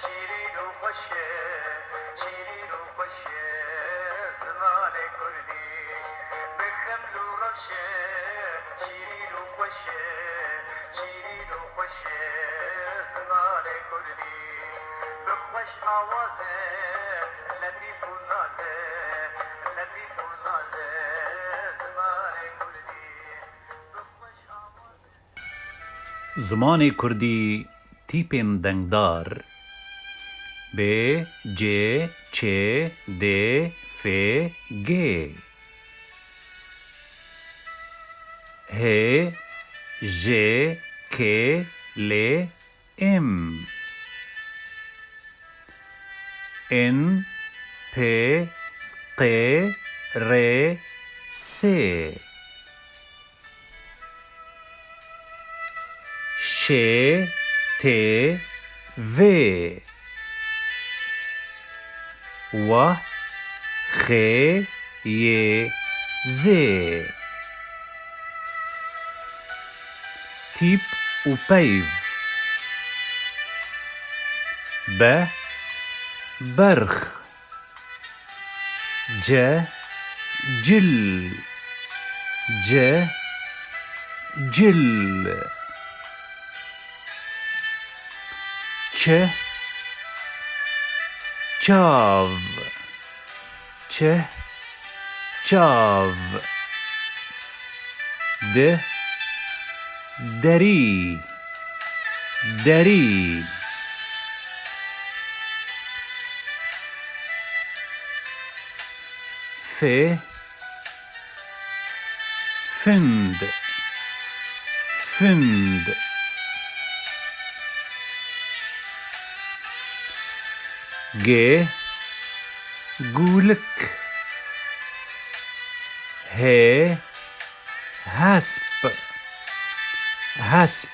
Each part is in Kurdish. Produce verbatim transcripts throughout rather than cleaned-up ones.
Şîrîn û xweş e, şîrîn û xweş e zimanê kurdî. Bi xeml û rewş e, şîrîn û xweş e, şîrîn û xweş e zimanê kurdî. Bi xweş awaz e, letîf û naz e, letîf û naz e zimanê kurdî. Bi xweş awaz e. Zimanê kurdî tîpên dengdar: B, C, Ç, D, F, G, H, J, K, L, M, N, P, Q, R, S, Ş, T, V, W, X, Y, Z. Tîp û peyv: B, berx, C, cil, C, cil, Ç, çav, Ç, çav, D, derî, derî, F, fund, fund, G, gûlik, H, hesp, hesp.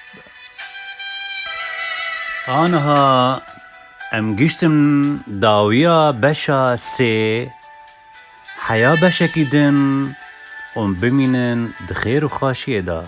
Aniha em giştin dawiya beşa sê. Heya beşekî din û bimînin di xêr û xweşiyê de.